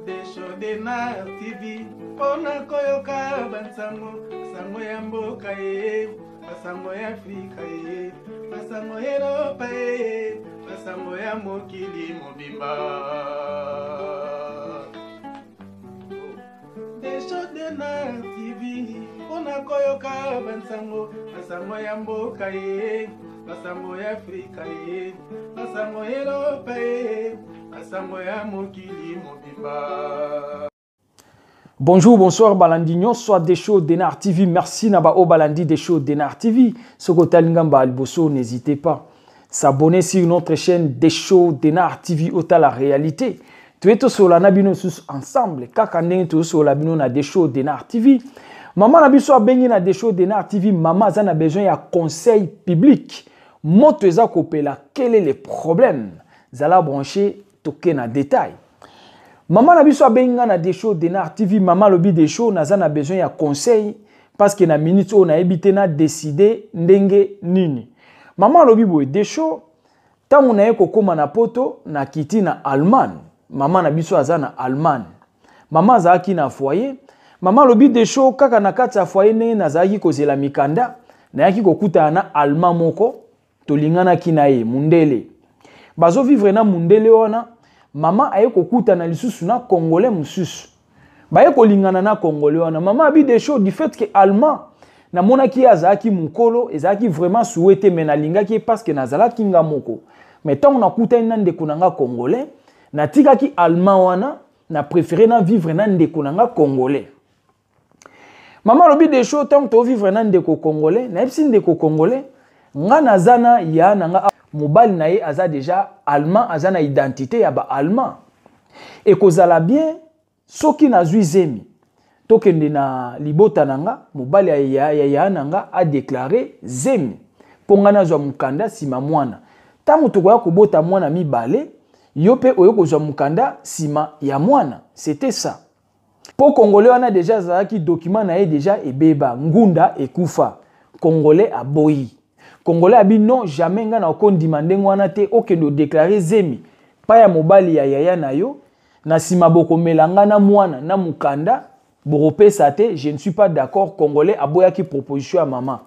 Desho Denard TV mpona koyoka bansango sango ya mboka ye basango ya Afrika ye basango ya Eropa ye basango ya mokili mobimba. Desho Denard TV mpona koyoka bansango basango ya mboka ye basango ya Afrika ye basango ya Eropa ye basango ya mokili mobimba. Bonjour, bonsoir, balandi nyonso Desho Denar TV. Merci na ba o balandi Desho Denar TV. Soko talinga mba liboso, n'hésitez pas. S'abonner sur notre chaîne Desho Denar TV ota la réalité. Toye tosola na bino sus ensemble kaka ndenge tosola bino na Desho Denar TV. Mama na biso abengi na Desho Denar TV, mama aza na besoin ya conseil public. Moto eza kopela, quel est le problème? Zala branché, toke na détail. Mama na biso abengi nga na Desho Denar TV, mama alobi Desho naza na besoin ya conseil parce que na minute oyo nayebi te na décider ndenge nini. Mama alobi boye Desho, ntango naye kokóma na poto nakiti na Allemagne. Mama na biso aza na Allemagne. Mama azalaki na foyer. Mama alobi Desho, kaka na kati ya foyer ndenge nazalaki kozela mikanda, nayaki kokutana na Allemand moko, tolinganaki na ye mundele. Bazo vivre na mundele wana, mama aye kokutana lisusu na Congolais mosusu. Baye kolingana na Congolais wana. Mama abi Desho, du fait que Allemand namonaki ye azalaki mokolo, ezalaki vraiment souhaité, mais nalingaki ye parce que nazalaki nga moko. Mais ntango nakutani na ndeko na nga Congolais, natikaki Allemand wana, na préféré na vivre na ndeko na nga Congolais. Mama alobi Desho, ntango tovivre na ndeko Congolais, nayebisi ndeko Congolais, nga naza na ya na nga mobali na ye aza déjà Allemand, aza na identité ya ba Allemand. Ekozala bien soki nazwi zemi, tokende na libota na nga, mobali ya ya ya na nga a déclaré zemi mpo nga nazwa mokanda nsima mwana. Ntango tokoya kobota mwana mibale, yo mpe oyo kozwa mokanda nsima ya mwana. C'était ça. Po Congolais wana déjà azalaki document na ye déjà ebeba, ngunda ekufa. Congolais aboyi. Congolais abi non, jamais nga na okondima ndenge wana te, okende odéclarer zemi pa ya mobali ya yaya na yo, na nsima bokomela nga na mwana na mokanda bokopesa te, je ne suis pas d'accord. Congolais aboyaki proposition ya mama.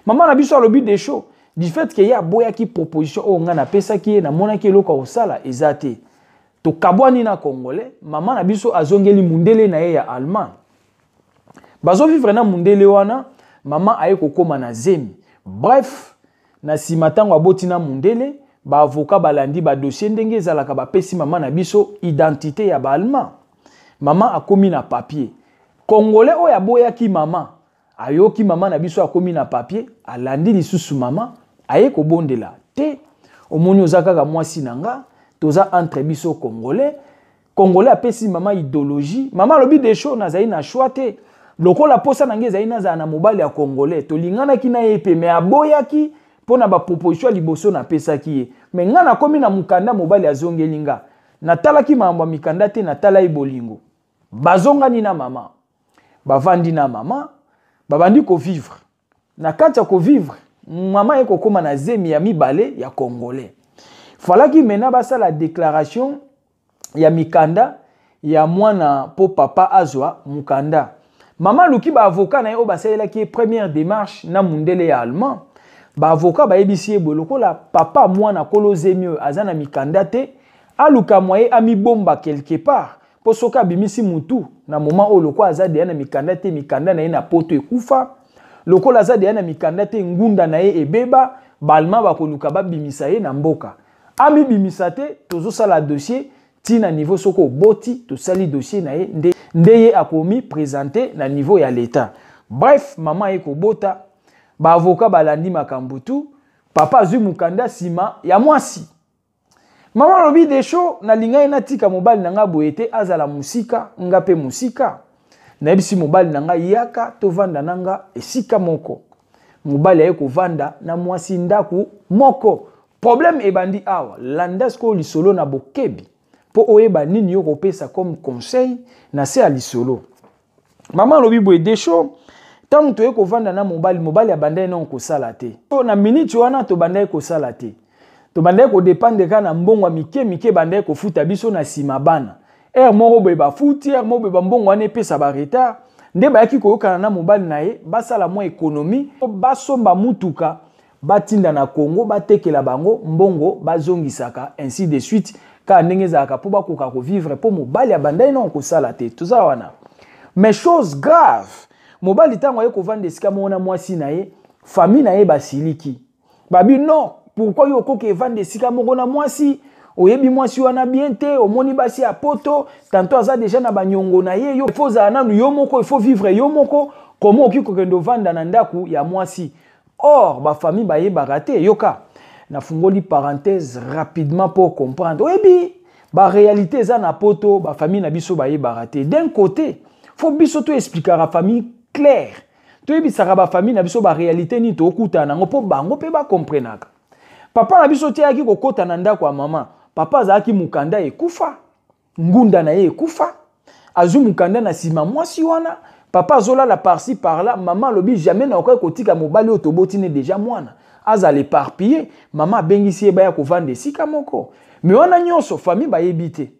Mama na biso alobi Desho, du fait que ye aboyaki proposition oyo nga napesaki ye, namonaki eloko ya kosala eza te. Tokabwani na Congolais, mama na biso azongeli mundele na ye ya Allemagne. Bazovivre na mundele wana, mama aye kokóma na zemi. Bref, na nsima ntango aboti na mundele, baavocat balandi badossier ndenge ezalaka, bapesi mama na biso identité ya baallemand. Mama akomi na papier. Congolais oyo aboyaki mama, ayoki mama na biso akomi na papier, alandi lisusu mama, aye kobondela te. Omoni oza kaka mwasi na nga, toza entre biso Congolais. Congolais apesi mama idéologie. Mama alobi Desho, nazali na choix te. Lokola posa na ngai ezali nazala na mobali ya Congolais, tolinganaki na ye mpe, mais aboyaki mpo na baproposition ya liboso napesaki ye. Mais nga nakomi na mokanda, mobali azongeli nga. Natalaki makambo ya mikanda te, natala ye bolingo. Bazongani na mama. Bavandi na mama, babandi kovivre. Na kati ya kovivre, mama ye kokóma na zemi ya mibale ya Congolais. Falaki mena basala déclaration ya mikanda ya mwana mpo papa azwa mokanda. Mama aluki baavocat na ye oyo basalelaki ye première démarche na mundele ya Allemand. Baavocat bayebisi ye boye, lokola papa mwana kolo zemi oyo aza na mikanda te, aluka moye amibomba quelque part, mpo soki abimisi mutu na moment oyo, lokola aza deya na mikanda te, mikanda na ye na poto ekufa, lokola aza deya na mikanda te, ngunda na ye ebeba, baallemand bakoluka babimisa ye na mboka. Amibimisa te, tozosala dossier ntina niveau soki oboti, tosali dossier na ye nde, nde ye akomi présenter na niveau ya l'État. Bref, mama ye kobota, baavocat balandi makambo tu, papa azwi mokanda nsima ya mwasi. Mama alobi Desho, nalingai natika mobali na nga boye te, azala mosika, nga mpe mosika. Nayebisi mobali na nga yaka tovanda na nga esika moko. Mobali aye kovanda na mwasi ndako moko. Problème ebandi awa. Landa sikoyo lisolo na bokebi mpo oyeba nini yo kopesa comme conseil na se ya lisolo. Mama alobi boye Desho, ntango toye kovanda na mobali, mobali abandaki nano kosala te. Na minute wana tobandaki kosala te, tobandaki kodépendre kaka na mbongo ya mike mike bandaki kofuta biso na nsima bana. Heure moko boye bafuti, heure moko boye bambongo wana epesa ba retard. Nde bayaki koyokana na mobali na ye, basala mwa économie, basomba mutuka, batinda na Congo, batekela bango mbongo, bazongisaka, ainsi de suite. Kaka ndenge ezalaka mpo bakoka kovivre, mpo mobali abandaki nano kosala te. Toza wana. Mais chose grave, mobali ntango aye kovanda esika moko na mwasi na ye, famille na ye basiliki. Babi non, pourquoi yo okoki evanda esika moko na mwasi? Oyebi mwasi wana bien te, omoni basi ya poto, tantôt aza déjà na banyongo na ye, yo faut ozala nanu yo moko, il faut vivre yo moko, comment okoki kokende ovanda na ndako ya mwasi? Or, ba famille bayebaka te, yoka. Nafungoli parenthèse rapidement pour comprendre. Oyebi, ba réalité eza na poto, ba famille na biso bayebaka te. D'un côté, faut biso to expliquer famille claire. Toyebisaka ba famille na biso ba réalité nini tokutana nango po bango pe ba comprenaka. Papa na biso tiaki kokota na ndako ya mama. Papa azalaki mukanda ekufa, ngunda na ye ekufa. Azwi mukanda na sima mwasi wana, papa azolala par-ci par-là, mama alobi jamais na okoki kotika mobali oyo toboti ne déjà mwana. Azala éparpillé, mama abengisi ye baya kovanda esika moko. Mais wana nyonso famille bayebi te.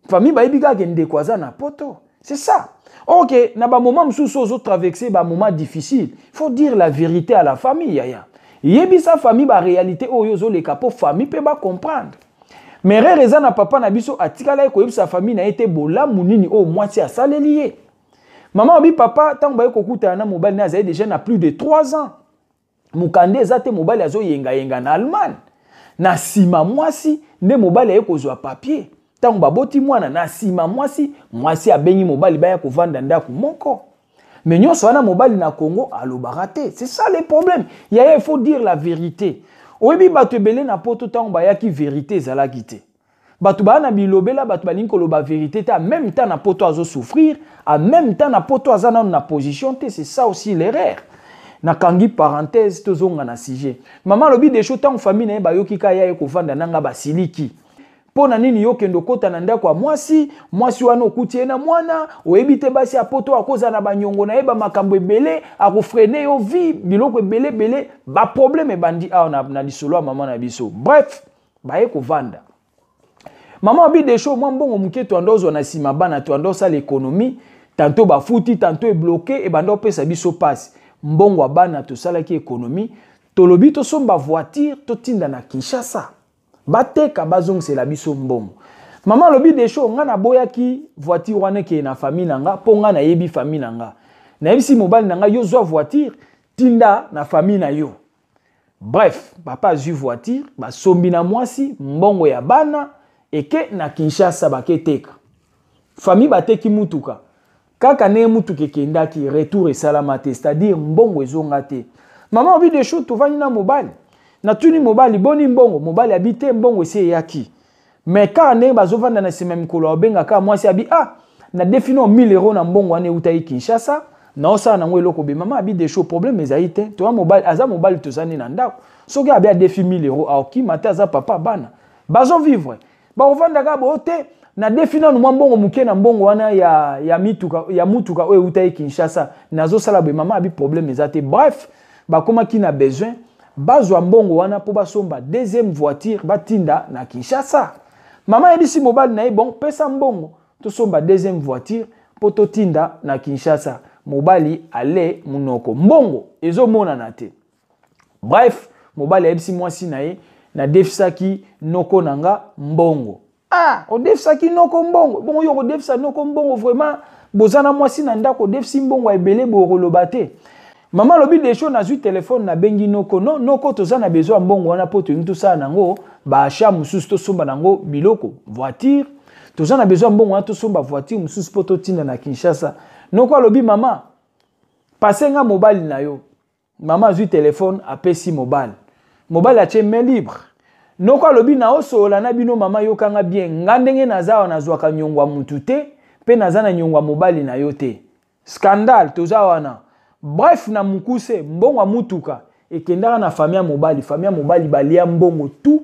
Famille bayebi kaka ndeko aza na poto. C'est ça. Ok, na ba moment mosusu ozo traverser ba moment difficile, faut dire la vérité à la famille yaya. Yebisa famille ba réalité oyo ozoleka po famille pe ba comprendre. Mais rere eza na papa na biso atikala ye koyebisa famille na ye te bolamu nini oyo mwasi asaleli ye. Mama obi papa ntango baye kokutana na mobali na azali déjà na plus de 3 ans. Mokanda eza te, mobali azoyengayenga na Allemagne. Na nsima mwasi nde mobali aye kozwa papier. Ntango baboti mwana na nsima mwasi, mwasi abengi mobali baya kovanda ndako moko. Mais nyonso wana mobali na Congo alobaka te. C'est ça le problème. Yaya, il faut dire la vérité. Oyebi bato ebele na poto ntango bayaki vérité ezalaki te. Bato baa na bilobela, bato balingi koloba vérité te. En même temps na poto azo souffrir, en même temps na poto aza nanu na position te. C'est ça aussi l'erreur. Nakangi parenthèse, tozonga na sujet. Mama alobi desho ntango famille na ye bayoki ka ya ye kovanda nanga basiliki. Mpo na nini yo kende okota na ndako ya mwasi, mwasi wana okuti ye na mwana, oyebi te basi ya poto akozala na banyongo na ye ba makambo ebele, akofrene yo vie, biloko ebele ebele, ba problème ebandi awa na lisolo ya mama na biso. Bref, baye kovanda. Mama abi desho mwa mbongo moke toanda ozwa na nsima bana, toanda osala économie, tantôt bafuti, tantôt ebloqué, ebanda opesa biso pasi. Mbongo ya bana tosalaki économie, tolobi tosomba voiture, totinda na Kinshasa. Bateka bazongisela biso mbongo. Mama alobi desho nga naboyaki voiture wana ekeye na famille na nga, mpo nga nayebi famille na nga. Nayebisi mobali na nga yo zwa voiture, tinda na famille na yo. Bref, papa azwi voiture, basombi na mwasi, mbongo ya bana, eke na Kinshasa baketeka. Famille bateki mutuka. Kaka ndenge mutuka ekendaki, retour esalama te, c'est-à-dire mbongo ezonga te. Mama obi desho tovandi na mobali. Natuni mobali boni mbongo, mobali abi te mbongo esi eyaki. Mais kaka ndenge bazovanda na nsima mikolo abengaka mwasi abi ah na defino 1000 euros na mbongo wana eutaki Kinshasa, naosala nango eloko be. Mama abi desho problème ezali te, toza mobali, aza mobali tozani na ndako. Soki abi adefi 1000 euros aokima te, aza papa bana. Bazo vivre. Bakovanda kaka boyo te, na defi nanu mwa mbongo moke na mbongo wana ya mutuka oyo eutaki Kinshasa. Nazosala boye, mama abi problème eza te. Bref, bakomaki na besoin bazwa mbongo wana po basomba deuxième voiture batinda na Kinshasa. Mama ayebisi mobali na ye bon, pesa mbongo tosomba deuxième voiture po totinda na Kinshasa. Mobali ale munoko, mbongo ezomonana te. Bref, mobali ayebisi mwasi na ye nadefisaki noko na nga mbongo. Ah, odefisaki noko mbongo. Bongo yo kodefisa noko mbongo vraiment, boza na mwasi na ndako odefisi mbongo ya ebele boye koloba te. Mama alobi desho nazwi telefone nabengi noko. Non, noko toza na besoin ya mbongo wana po tolingi tosala nango ba achat mosusu, tosomba nango biloko, voiture. Toza na besoin ya mbongo wana tosomba voiture mosusu po totinda na Kinshasa. Noko alobi mama, passe nga mobali na yo. Mama azwi telefone apesi mobali. Mobali atie main libre. Noko alobi na osolola na bino mama yokanga bien, nga ndenge naza awa nazwaka nyongo ya mutu te, pe naza na nyongo ya mobali na yo te. Scandale toza wana. Bref na mukuse mbongo ya mutuka ekendaka na famille ya mobali, famille ya mobali balia mbongo tout,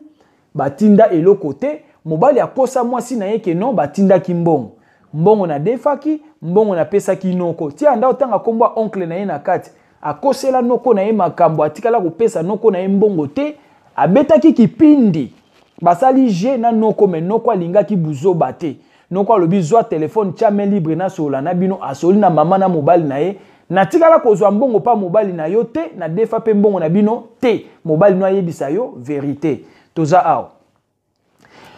batinda eloko te. Mobali akosa mwasi na ye ke non batindaki mbongo. Mbongo na defaki, mbongo na pesaki noko. Tia nda otanga kombo ya oncle na ye na kati. Akosela noko na ye makambo, atikala kopesa noko na ye mbongo te. Abetaki kipindi. Basali jeu na noko, mais noko alingaki buzoba te. Noko alobi zwa telefone, tia main libre nasolola na bino. Asoli na mama na mobali na ye. Natikala kozwa mbongo pa mobali na yo te, na defa pe mbongo na bino te. Mobali no ayebisa yo verite. Toza awa.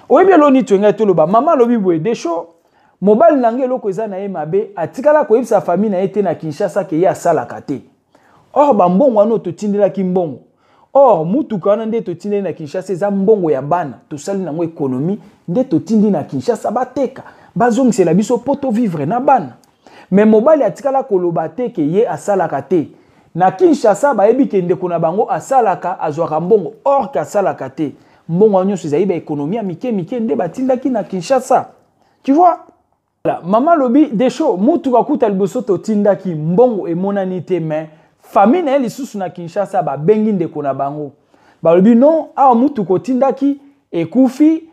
Oyebi eloni twengai toloba, mama alobi boye, Desho, mobali na ngai eloko eza na ye mabe, atikala koyebisa famille na ye te na Kinshasa ke ye asalaka te. Or ba mbongo wana totindelaki mbongo. Or mutuka wana nde totindeli na Kinshasa eza mbongo ya bana, tosali nango économie nde totindi na Kinshasa bateka, bazongisela biso po to vivre na bana. Mais mobali atikala koloba te ke ye asalaka te. Na Kinshasa bayebi ke ndeko na bango asalaka, azwaka mbongo, or ke asalaka te. Mbongo wana nyonso ezali ba économie ya mike mike nde batindaki na Kinshasa. Tu vois? Voilà, mama lobi Desho, mutuka kuta liboso totindaki mbongo emonani te, mais famille na ye lisusu na Kinshasa babengi ndeko na bango. Balobi non, awa mutuka otindaki ekufi,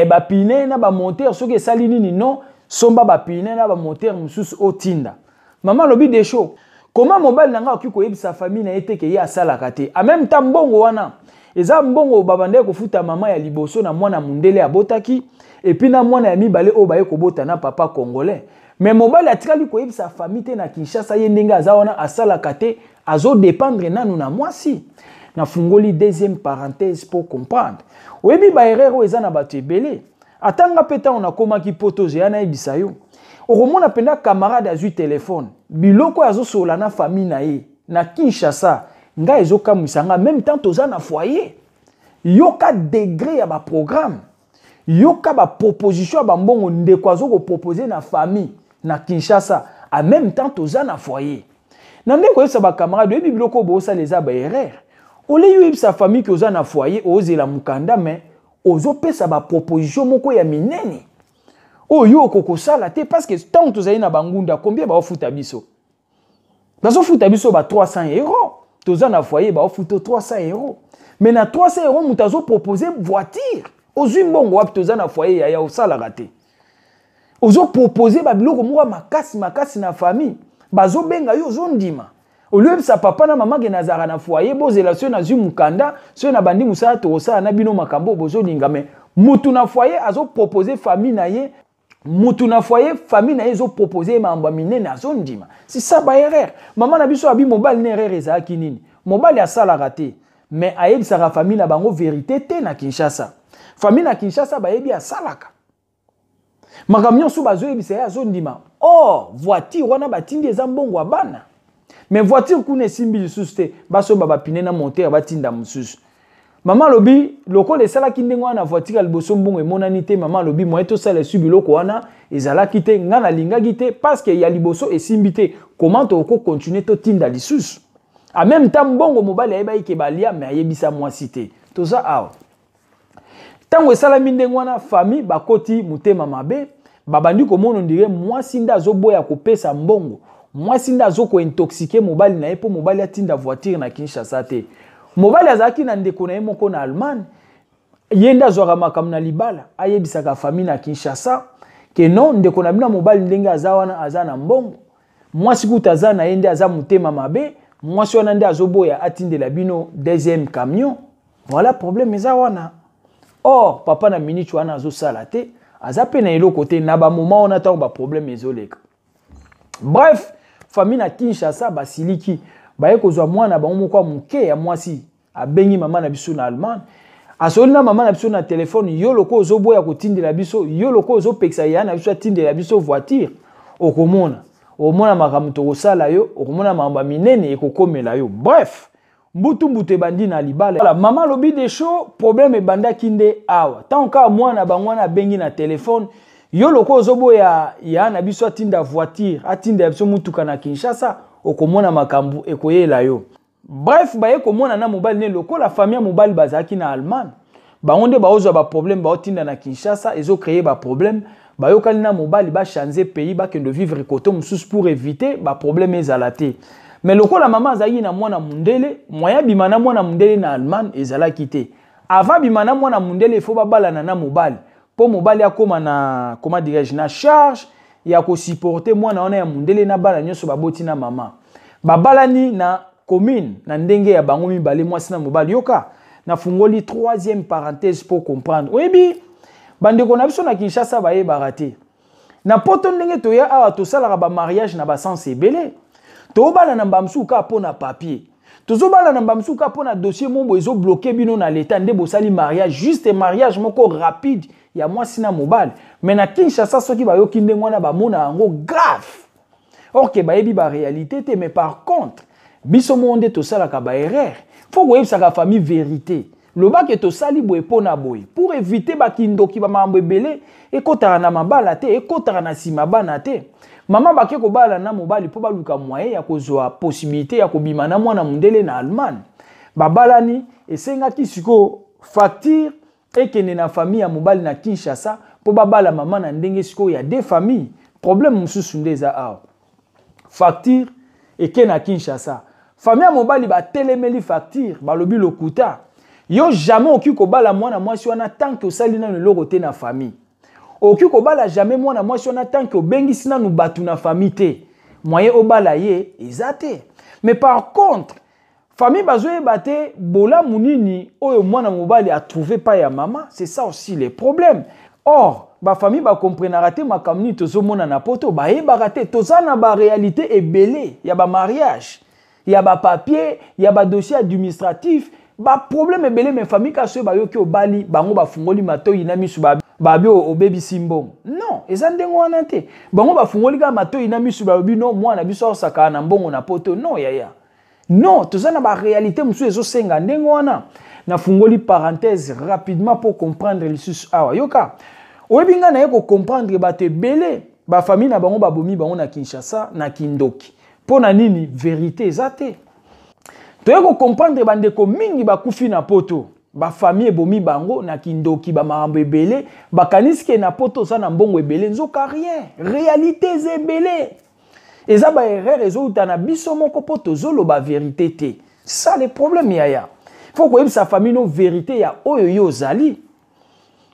ba pine na ba moteur soki esali nini, non, somba ba pine na ba moteur mosusu otinda. Mama lobi Desho, comment mobali na nga akoki koyebisa famille na ye te ke ye asalaka te? En même temps mbongo wana eza mbongo babandaki kofuta mama ya liboso na mwana mundele abotaki, et puis na mwana ya mibale oyo baye kobota na papa congolais. Mais mobali atikali koyebisa famille te na Kinshasa ye ndenge aza wana asalaka te, azo dépendre nanu na mwasi. Nafungoli deuxième parenthèse pour comprendre. Oyebi ba erreur oyo eza na bato ebele. Ata nga pe tango nakomaki poto zeya nayebisa yo. Okomona mpenza camarade azwi telefone, biloko oyo azosola na famille na ye na Kinshasa, ngai ezokamwisa nga, même temps toza na foyer. Yoka degré ya ba programme, yoka ba proposition ya ba mbongo ndeko azo ko proposer na famille na Kinshasa, en même temps toza na foyer. Na ndeko oyebisa ba camarade, oyebi biloko oyo bosala eza ba erreur. Ole yo oyebisa famille ke oza na foyer, ozela mukanda, mais ozopesa ba proposition moko ya minene oyo yo okokosala te, parce que tant tozali na bangunda, combien baofuta biso? Bazofuta biso ba 300 euros. Toza na foyer, baofuta 300 euros. Mais na 300 euros, moto azoproposer voiture. Ozwi mbongo wapi? Toza na foyer, yaya, osalaka te. Ozoproposer ba biloko moko ya makasi makasi na famille. Bazobenga yo, ozondima. Oliyebisa papa na mama ke nazalaka na foyer, bozela soki nazwi mokanda, soki nabandi mosala tokosala na bino makambo bozolinga. Mais mutu na foyer azoproposer famille na ye, mutu na foyer famille na ye ezoproposer ye makambo ya minene, azondima. C'est ça ba erreur. Mama na biso abi mobali na erreur ezalaki nini? Mobali asalaka te, mais ayebisaka famille na bango vérité te na Kinshasa. Famille na Kinshasa bayebi asalaka. Makambo nyonso bazoyebisa ye azondima. Or voiture wana batindi eza mbongo ya bana. Mais voiture kuna esimbi lisusu te, basomba ba pine na moteur batinda mosusu. Mama alobi lokola esalaki ndenge wana na voiture ya liboso mbongo emonani te, mama alobi moyen tosala esu biloko wana ezalaki te, nga nalingaki te parce que ya liboso esimbi te, comment toko continuer totinda lisusu? En même temps mbongo mobali ayebaki ke balia, mais ayebisa mwasi te. Toza awa. Tango esalami ndenge wana, famille bakoti motema mabe, babandi komona ondire mwasi nde azoboya kopesa mbongo, mwasi nde azokointoxike mobali na ye mpo mobali atinda voiture na Kinshasa te. Mobali azalaki na ndeko na ye moko na Allemagne, ye nde azwaka makambo na libala, ayebisaka famille na Kinshasa ke non, ndeko na bino mobali ndenge aza wana aza na mbongo, mwasi kuta aza na ye nde aza motema mabe, mwasi wana nde azoboya atindela bino deuxième camion. Voilà problème eza wana. Or papa na minute wana azosala te, aza pe na eloko te na ba moment wana tango ba problème ezoleka. Bref, famille na Kinshasa basiliki, baye kozwa mwana bango moko ya moke ya mwasi, abengi mama na biso na Allemagne, asoli na mama na biso na telefone, yo loko ozoboya kotindela biso, yo loko ozopekisa ya na biso atindela biso voiture, okomona, okomona makambo tokosala yo, okomona makambo ya minene ekokomela yo. Bref, mbutu mbutu ebandi na libala. Voilà, mama alobi de show, problème ebandaki nde awa. Tant ka mwana bango wana abengi na telefone, yo loko ozoboya ya na biso atinda voiture, atinda ya biso mutuka na Kinshasa, okomona makambo ekoyela yo. Bref, baye komona na mobali ne lokola famille ya mobali bazalaki na Allemagne, bango nde baozwa ba problème baotinda na Kinshasa, ezo créer ba problème. Bayokani na mobali ba changer pays, bakende vivre côté mosusu pour éviter ba problème ezala te. Mais lokola mama azalaki na mwana mundele, moyen bima na mwana mundele na Allemagne ezalaki te. Avant bima na mwana mundele, il faut babalana na mobali po mobali akoma na, comment dirais-je, na charge ya ko supporter mwana wana ya mundele na bana nyonso baboti na mama. Babalani na commune na ndenge ya bango mibale, mwasi na mobali. Yoka, nafungoli troisième parenthèse pour comprendre. Oyebi bandeko na biso na Kinshasa bayebaka te. Na poto ndenge toya awa, tosalaka bamariage na basense ebele. Tobala na mbamsuku kaka mpo na papier, tozobala na mbamsuku kaka mpo na dossier moko ezobloquer bino na leta, nde bosali mariage, juste mariage moko rapide ya mwasi na mobali. Mais na Kinshasa, soki bayoki ndenge wana, bamona yango grave, or que bayebi baréalité te. Mais par contre, biso moko nde tosalaka baerreur. Faut koyebisaka famille vérité. Lobaki tosali boye mpo na boye, pour éviter bakindoki, bamakambo ebele ekɔtaka na mabala te, ekɔtaka na nsima bana te. Mama bake kobala na mobali mpo baluka moyen ya kozwa possibilité ya kobima na mwana mondele na Allemagne. Babalani, esengaki sikoyo facture ekende na famille ya mobali na Kinshasa mpo babala mama na ndenge sikoyo ya deux famille. Problème mosusu nde eza awa: facture eke na Kinshasa, famille ya mobali batelemeli facture, balobi lokuta. Yo jamais okoki kobala mwana mwasi wana tant que osali nano eloko te na famille. Okoki kobala jamais mwana mwasi wana tant que obengisi nanu bato na famille te. Moyen obala ye eza te. Mais par contre, famille bazoyeba te bolamu nini oyo mwana mobali atrouve pa ya mama. C'est ça aussi le problème. Or bafamille bakomprenaka te makambo nini tozomona na poto. Bayebaka te toza na baréalité ebele ya bamariage, ya bapapier, ya badossier administratif, baproblème ebele. Mais famille kaka soki bayoki obali, bango bafungoli matoi na miso, babi obebisi mbongo. Non, eza ndenge wana te. Bango bafungoli kaka matoi na miso, balobi: "Non, mwana biso aosakaka na mbongo na poto." Non yaya, non, toza na baréalité mosusu ezosenga ndenge wana. Nafungoli parenthèse rapidement pour comprendre lisusu awa. Yoka, oyebi ngai naye kocomprendre bato ebele, bafamille na bango babomi bango na Kinshasa na kindoki. Mpo na nini? Vérité eza te. Toye kocomprendre bandeko mingi bakufi na poto, bafamille ebomi bango na kindoki, bamakambo ebele. Bakanisi ke na poto oza na mbongo ebele, nzoka rien. Réalité eza ebele, eza baerreur ezouta na biso moko mpo tozoloba vérité te. Ça le problème yaya. Faut koyebisa famille no vérité ya oyo yo ozali.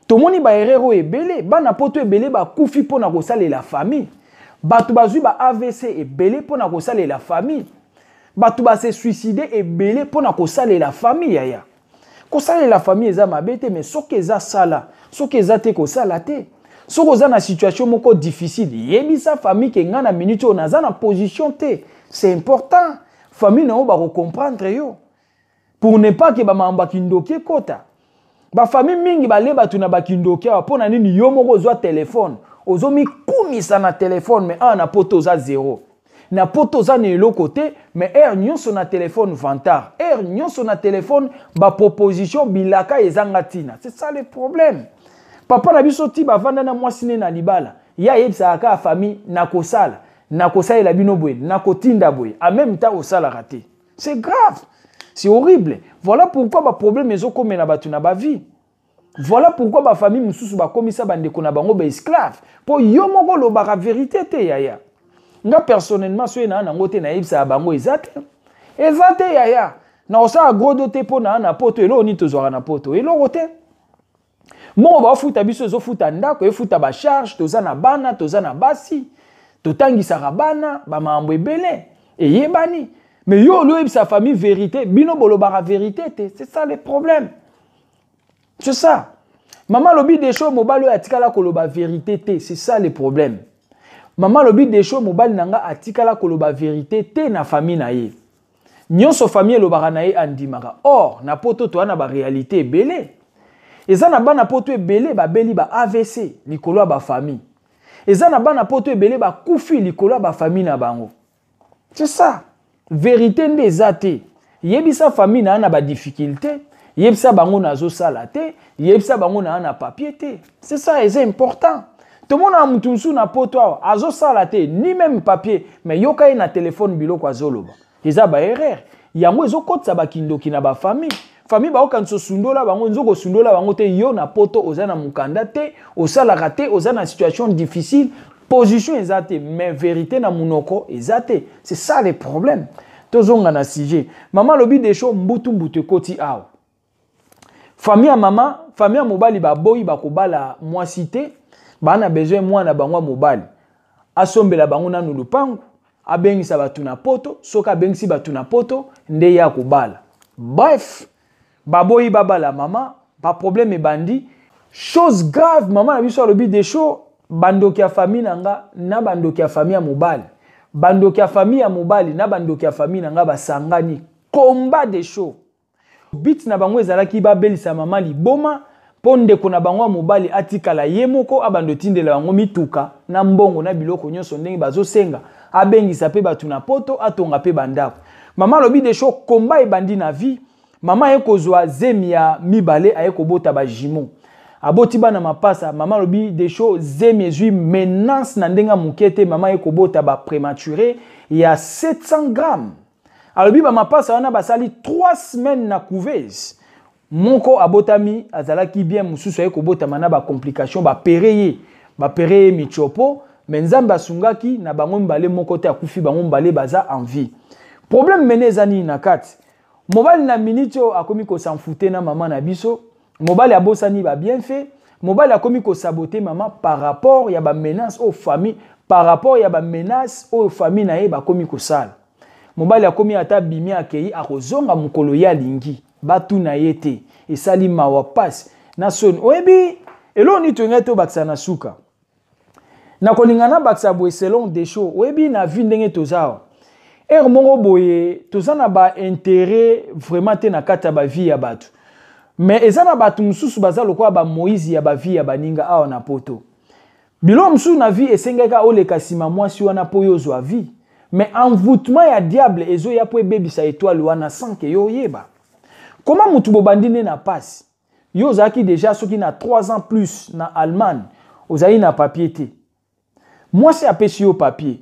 Tomoni baerreur oyo ebele. Bana poto ebele bakufi mpo na kosalela famille. Bato bazwi ba AVC ebele mpo na kosalela famille. Bato base suicide ebele mpo na kosalela famille. Yaya, kosalela famille eza mabe te, mais soki eza, sala. Soki eza te, kosala te. Soki oza na situation moko difficile, yebisa famille ke ngai na minute oyo naza na position te. C'est important, famille na yo bakocomprendre yo, pour ne pas ke bamakambo ya kindoki ekota. Bafamille mingi bale bato na bakindoki awa. Mpo na nini? Yo moko ozwa telefone, ozomikumisa na telefone, mais awa na poto oza zero. Na poto oza na eloko te, mais heure nyonso na telefone vantard, heure nyonso na telefone baproposition, bilaka ezanga ntina. C'est ça le problème. Papa na biso ti bavanda na mwasi ne na libala, ye ayebisaka kaka famille: "Nakosala, nakosalela bino boye, nakotinda boye." En même temps osalaka te. C'est grave, c'est horrible. Voilà pourquoi baproblème ezokomela bato na bavie. Voilà pourquoi bafamille mosusu bakomisa bandeko na bango baesclave, mpo yo moko olobaka vérité te. Yaya, nga personnellement, soki naa nango te, nayebisaka bango eza te, eza te. Yaya, na kosala gros dos te mpo naa na poto. Eloko nini tozwaka na poto? Eloko te. Mbongo baofuta biso ezofuta ndako, efuta bacharge. Toza na bana, toza na basi, totangisaka bana, bamakambo ebele eyebani. Mais yo oli oyebisa famille vérité, bino bolobaka vérité te. C'est ça le problème, c'est ça. Mama alobi desho, mobali oyo atikala koloba vérité te. C'est ça le problème. Mama alobi desho, mobali na nga atikala koloba vérité te na famille na ye. Nyonso famille elobaka na ye, andimaka. Or na poto toza na baréalité ebele. Eza na bana poto ebele babeli ba AVC likolo ya bafamille. Eza na bana poto ebele bakufi likolo ya bafamille na bango. C'est ça, vérité nde eza te. Yebisa famille na ya na badifficulté, yebisa bango nazosala te, yebisa bango na ya na papier te. C'est ça, eza important. Tomonaka mutu mosusu na poto awa azosala te, ni même papier, mais yoka ye na telefone biloko azoloba. Eza baerreur yango ezokotisa bakindoki na bafamille. Famille baokanisa osundola bango, nzoka osundola bango te. Yo na poto oza na mokanda te, osalaka te, oza na situation difficile, position eza te, mais vérité na monoko eza te. C'est ça le problème. Tozonga na sujet. Mama alobi desho, mbutu mbutu ekoti awa. Famille ya mama, famille ya mobali baboyi, bakobala mwasi te. Baa na besoin mwana bango ya mobali asombela bango nanu lupango, abengisa bato na poto. Soki abengisi bato na poto, nde ye akobala. Bref, baboyi babala mama, baproblème ebandi. Chose grave, mama na biso alobi desho, Bandoki ya famille na nga na bandoki ya famille ya mobali, bandoki ya famille ya mobali na bandoki ya famille na nga basangani. Combat de show. But na bango ezalaki babelisa mama liboma mpo ndeko na bango ya mobali atikala ye moko, abanda otindela bango mituka na mbongo na biloko nyonso ndenge bazosenga, abengisa mpe bato na poto, atonga mpe bandako. Mama alobi Desho, combat ebandi na vie. Mama aye kozwa zemi ya mibale, aye kobota ba jumeaux, aboti bana mapasa. Mama alobi Desho, zemi ezwi menace na ndenge ya moke te. Mama aye kobota ba prématuré ya 700 grammes. Alobi bamapasa wana basali 3 semaines na couveuse. Moko abotami azalaki bien, mosusu aye kobotama na bacomplication, bapere ye michopo, me Nzambe asungaki na bango mibale, moko te akufi, bango mibale baza en vie. Problème mene eza nini na kati? Mobali na miniti oyo akomi kos'en foutre na mama na biso. Mobali abosani babienfait, mobali akomi kosaboter mama par rapport ya bamenace oyo famille, par rapport ya bamenace oyo famille na ye bakomi kosala. Mobali akomi ata bimi, akei, akozonga mokolo ye alingi, batuna ye te. Esali mawa, pasi na soni. Oyebi eloko nini toyengai tobakisa na suka? Na kolinga nabakisa boye, selon Desho, oyebi na vie ndenge toza awa, ere moko boye toza na baintérêt vraiment te na kati ya bavie ya bato, mais eza na bato mosusu baza lokola bamoïse ya bavie ya baninga awa na poto. Biloko mosusu na vie esengaki oleka nsima mwasi wana mpo yo ozwa vie, mais envoûtement ya diable ezoya mpo ebebisa étoile wana sans ke yo oyeba. Koma mutu bobandi nde na pasi, yo ozalaki déjà soki na 3 ans plus na Allemagne, ozali na papier te. Mwasi apesi yo papier,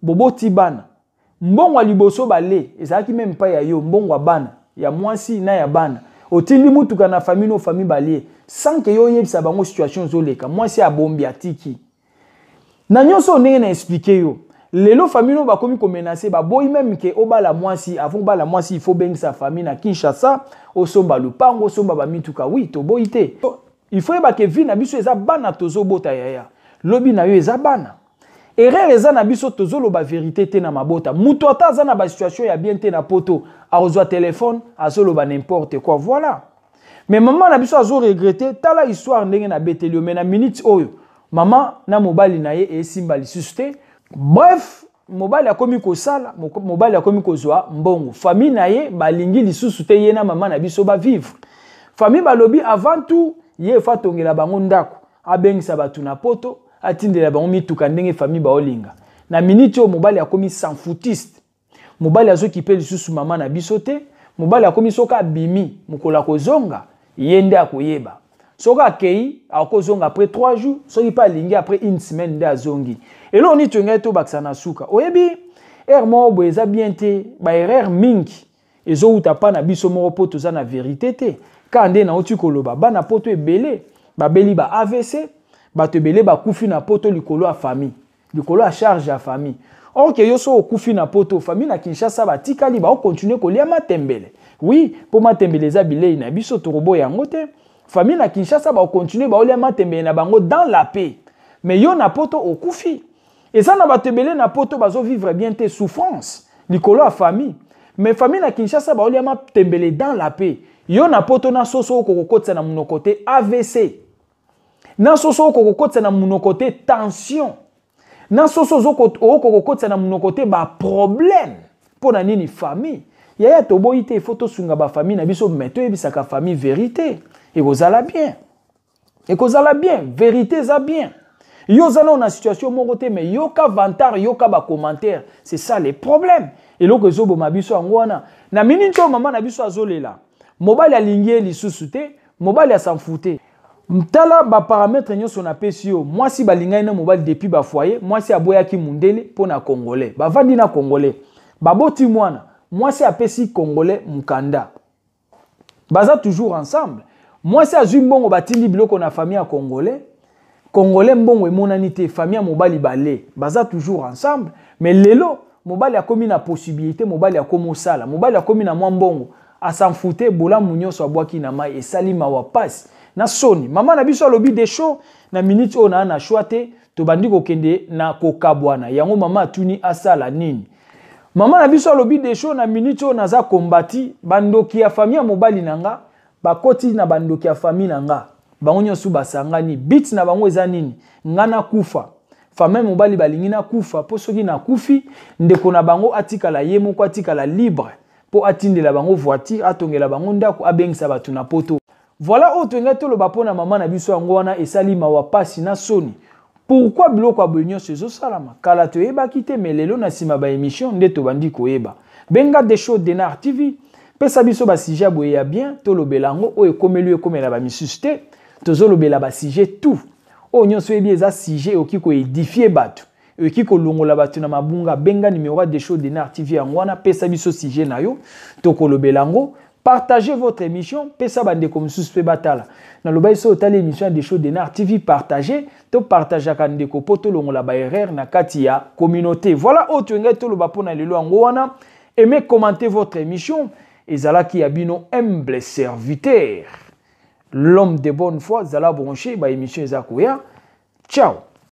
boboti bana. Mbongo ya liboso bale ezalaki même pa ya yo, mbongo ya bana ya mwasi na ya bana. Otindi mutuka na famille, no famille balie sans ke yo oyebisa bango situation ozoleka. Mwasi abombi, atiki na nyonso oyo ndenge na expliquer yo. Lelo famille oyo bakomi komenacer, baboyi même ke obala mwasi. Avant obala mwasi, il faut bengisa famille na Kinshasa, osomba lupango, osomba bamituka. Oui, toboyi te. Il faut yeba ke vie na biso eza bana tozobota. Yaya, lobi na yo eza bana. Erreur eza na biso, tozoloba vérité te na mabota. Moto ata aza na basituation ya bien te na poto, akozwa telefone, azoloba n'importe quoi, voilà. Mais mama na biso azoregretter. Tala histoire ndenge nabeteli yo. Mais na minute oyo, mama na mobali na ye esimba lisusu te. Bref, mobali akomi kosala, mobali akomi kozwa mbongo, famille na ye balingi lisusu te ye na mama na biso bavivre. Famille balobi avant tout ye efa atongela bango ndako, abengisa bato na poto, atindela bango mituka ndenge famille baolinga. Na miniti oyo, mobali akomi s'en-foutiste. Mobali azokipe lisusu mama na biso te. Mobali akomi soki abimi, mokolo akozonga ye nde akoyeba. Soki akei, akozonga après 3 jours, soki mpe alingi après une semaine nde azongi. Eloko nini toyengai tobakisa na suka? Oyebi, erreur moko boye eza bien te. Baerreur mingi ezowuta mpa na biso moko mpo toza na vérité te. Kaka nde nauti koloba, bana poto ebele babeli ba AVC, bato ebele bakufi na poto likolo ya famille, likolo ya charge ya famille. Or ke yo so okufi na poto, famille na Kinshasa batikali baokontinue kolia matembele. Oui, mpo matembele eza bilei na biso, tokoboya yango te. Famille na Kinshasa baokontinue baolia matembele na bango dans la paix, mais yo na poto okufi. Eza na bato ebele na poto bazovivre bien te, souffrance likolo ya famille, mais famille na Kinshasa baolia matembele dans la paix. Yo na poto, na soso okokokotisa na monoko te, AVC. Na soso okokokotisa na monoko te, tension. Na soso okokokotisa na monoko te, baproblème. Mpo na nini? Famille. Yaya, toboyi te, ifo tosunga bafamille na biso, mais toyebisaka famille vérité, ekozala bien, ekozala bien. Vérité eza bien. Yo oza nao na situation moko te, mais yoka vantard, yoka bacommentaire. C'est ça le problème. Eloko ezoboma biso yango wana. Na miniti oyo mama na biso azolela, mobali alingi ye lisusu te, mobali as'en foutre. Tala baparamètre nyonso napesi yo. Mwasi balingani na mobali depuis bafoyer. Mwasi aboyaki mundele mpo na congolais. Bavandi na congolais, baboti mwana. Mwasi apesi congolais mokanda, baza toujours ensemble. Mwasi azwi mbongo, batindi biloko na famille ya congolais. Congolais mbongo emonani te, famille ya mobali bale, baza toujours ensemble. Mais lelo mobali akomi na possibilité, mobali akomi osala, mobali akomi na mwa mbongo, as'en foutre. Bolamu nyonso abwaki na mai. Esali mawa, pasi na soni. Mama na biso alobi Desho, na minute oyo naa na choix te, tobandi kokende na kokabwana. Yango mama atuni asala nini. Mama na biso alobi Desho, na minute oyo naza kombati bandoki ya famille ya mobali na nga, bakoti na bandoki ya famille na nga. Bango nyonso basangani, but na bango eza nini? Nga nakufa. Famille mobali balingi nakufa mpo soki nakufi, ndeko na bango atikala ye moko, atikala libre mpo atindela bango voiture, atongela bango ndako, abengisa bato na poto. Voilà oyo tolingai toloba mpo na mama na biso. Yango wana esali mawa, pasi na soni. Pourquoi biloko ya boye nyonso ezosalama? Kala toyebaki te, mais lelo na nsima baémission nde tobandi koyeba. Benga Desho Denar TV, pesa biso basujet ya boye ya bien, tolobela yango. Oyo ekomeli, ekomela bamisusu te. Tozolobela basujet tout oyo nyonso oyebi eza sujet ekoki koédifier bato, ekoki kolongola bato na mabunga. Benga numéro ya Desho Denar TV, yango wana, pesa biso sujet na yo, tokolobela yango. Partagez votre émission, pesa bandeko mosusu mpe batala. Nalobai so otali émission ya Desho Denar TV, partage, topartageaka ndeko mpo tolongola baerreur na kati ya communauté. Voilà oyo toyengai toloba mpo na lelo, yango wana. Aimez, commentez votre émission. Ezalaki ya bino humble serviteur, l'homme de bonne foi. Zala branché, baémission eza koya. Ciao.